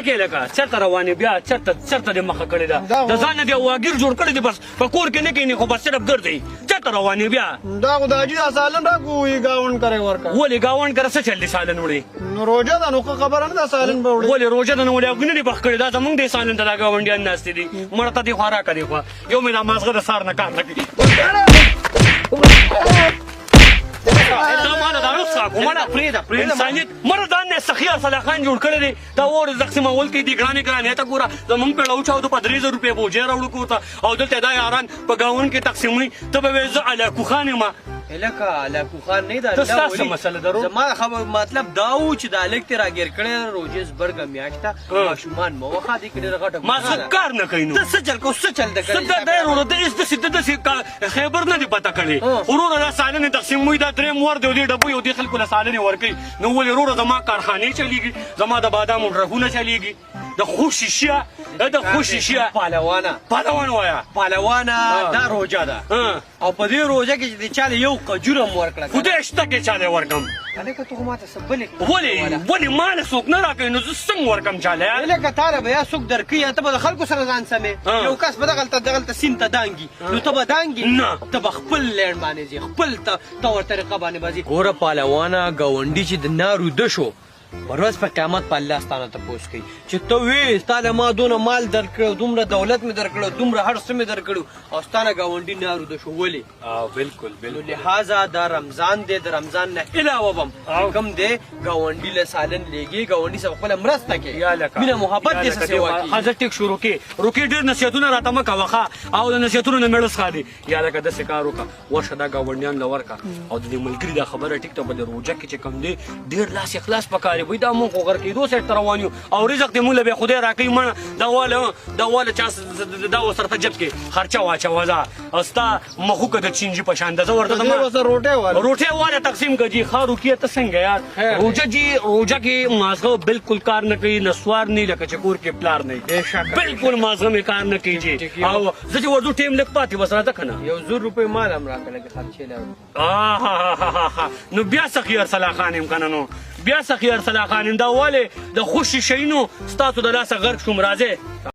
څه کې لکه چرته روان یې بیا چرته چرته دې مخه کړې ده د ځان نه دې واګیر جوړ کړی دی، بس په کور کې نه کښېنې خو بس صرف ګرځي. چرته روان یې بیا؟ دا خو د حاجي دا سالن راکو وي ګاونډ کره ورکړه. ولې ګاونډ کره څه چل دی سالن وړي؟ نو روژه ده نو ښه خبره نه ده سالن به وړي. ولې روژه ده نو ولې هغوی نه دي پخ کړي؟ دا زمونږ دی سالن ته دا ګاونډیان ناستې دي. مړه ته دې خوا راکړه دې خوا، یو مې دا مازغه د سار نه کار نه کوي. دا ماله دا رخصه کومه پرېږده پرېږده انسانیت مړه ځان نه سخي ارسلا خان جوړ کړی دی. دا اور تقسیمول کوي دي ګرانې ګرانې ته ګوره، زمونږ په لو چاو په 3000 روپۍ بوجۍ راوړو کور ته، او دلته دا یاران په ګاونډ کې تقسیموي. ته به وایې زه علاکو خان یم. لکه علاکو خان نه ده. ته ستا څه مسله ده؟ زما خبر مطلب دا و چې دا هلک دې راګیر کړی، روژې زبرګه میاشت ده، ماشومان مه وخه، دې کې ډېره غټه ما څه کار نه کوي. نو ته څه چل کو، څه چل ده؟ څه ده وروره؟ د هېڅ داسې د داسې خیبر نه دی پته کړې وروره. دا سالنې تقسیموي، دا دریم ور دی او دې ډبو او دې خلکو له سالنې ورکوي. نو ولې وروره زما کارخانې چلېږي، زما د بادامو ډرکونه چلېږي، د خوشي شیه د خوشي شیه. پهلوانه پهلوان وایا پهلوانه، دا روژه ده او په دې روژه کې چې چاله یو کجور هم ورکړه، خدای شته کې چاله ورکم. هلکه ته خو ماته څه بلې ولې ولې ما له څوک نه راکوي نو زه څنګه ورکم چاله؟ هلکه تا له به یا څوک درکوي یا ته به د خلکو سره ځان سمې. یو کس به دغلته دغلته سیند ته دانګي نو ته به دانګي؟ نه، ته به خپل لینډ باندې ځې، خپل طور طریقه باندې به ځې. ګوره پهلوانه، ګاونډي چې د نارو شو پر ورځ په قیامت په الله ستانه تپوس کوي چې ته وې ستا له ما دونه مال درکړو، دومره دولت مې درکړو، دومره هر څه مې درکړو او ستا نه ګاونډي نه روده شو، ولې؟ بالکل بالکل. لہذا دا رمضان دی، د رمضان نه علاوه بم کوم دی ګاونډي له سالن لېږي، ګاونډي سره خپله مرسته کوي، مینه محبت دې څه سیوا کېږي. حضرت ټیک شروع کې روکې، ډېر نصیحتونه راته مه کوه ښه، او د نصیحتونو نه مېړه څخه دي. یا لکه داسې کار وکړه، ورشه دا ګاونډیان له ورکړه او د دې ملګري دا خبره ټیک ته په دې روژه کې چې کوم دی ډېر لاس یې خلاص پکار وي. دا مونږ خو غرق کېدو سایډ ته روان یو او رزق دې مونږ له بیا خدای راکوي. مړه دا واله دا واله چا دا ورسره ته جب کې خرچه واچوه ځه، او ستا مخوکه د چینجي په شان ده. زه ورته روټۍ واله روټۍ واله تقسیم کړه جي. ښه روکیه ته څنګه یار؟ روژه جي، روژه کې مازغه بالکل کار نه کوي، نسوار نه لکه چې کور کې پلار نه، بالکل مازغه مې کار نه کوي جي. او زه چې ورځو ټیم لږ پاتې بس راځه که نه. یو 1000 روپۍ مال هم راکړه لږ خرچې لرم. نو بیا سخي ارسلا خان یم که نه؟ نو بیا سخي ارسلا خان یم. دا ولې د خوشي شیینو ستاسو د لاسه غرق شوم. راځئ.